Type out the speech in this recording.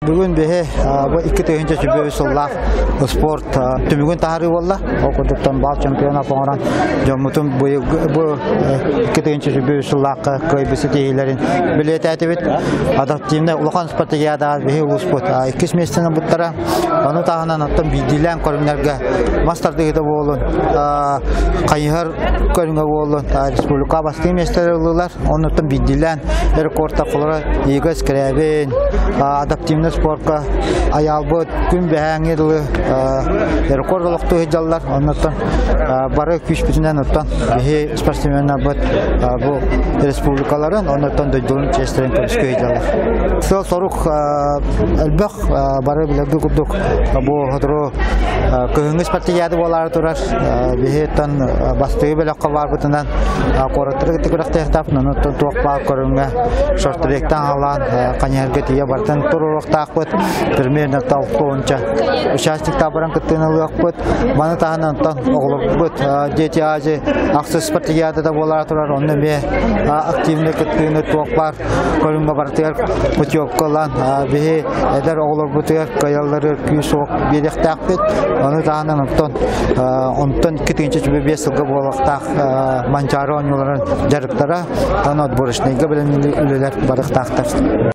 Бүгүн биһи бу 2023 сыллаах спорт түмүгүн таһаарыы буолла. Ол курдуктан бал чемпиона оҥорон дьоммутун бу 2023 сыллаахха кыайбыт ситиһиилэрин билиэтээтибит. Адаптивнай улахан спартакиадаҕа биһи улууспут иккис миэстэни ылбыттара. Ону таһынан оттон биирдиилээн көрүҥнэргэ мас тардыһыыта буолун, хайыһар көрүҥэ буоллун, республика бастыҥ миэстэлэр ыллылар. Оннуттан биирдиилээн рекорд холоро Игорь Скрябин, адаптивный спорка айаалбыт күн бэһээҥҥи дылы рекорд олохтуу сылдьаллар. Оннуттан бары күүспүтүнэн оттон биһи спортсменнарбыт бу республикаларын, оннуттан дойдуларын чиэстэрин көмүскүү сылдьаллар. Сыал-сорук элбэх, бары билэргэ курдук бу сотору кыһыҥҥы спартакиада буолаары турар. Биһиттэн бастыгы бөлөххө баарбытынан куораттары кытта күрэхтэһиэхтаахпын, онон туох баар көрүҥҥэ шорт-тректан аҕалаан хайыһарга тиийэ барытын туруоруохтаахпыт. Примерно алтонча участниктаах баран кыттыыны ылыахпыт. Маны таһынан онтон оҕолорбут Дети Азии ахсыс спартакиадата буолаары турар, онно эмиэ активнай кыттыыны туох баар көрүҥҥэ барытыгар путевка ылан биһи эдэр оҕолорбутугар кыайалларыгар күүс-уох биэриэхтээхпит. Ону таһынан онтон онтон 2025 сылга буолуохтаах Манчаары оонньууларын дьарыктара, аны отборочнайга бэлэмнэнии үлэлэр барыахтаахтар.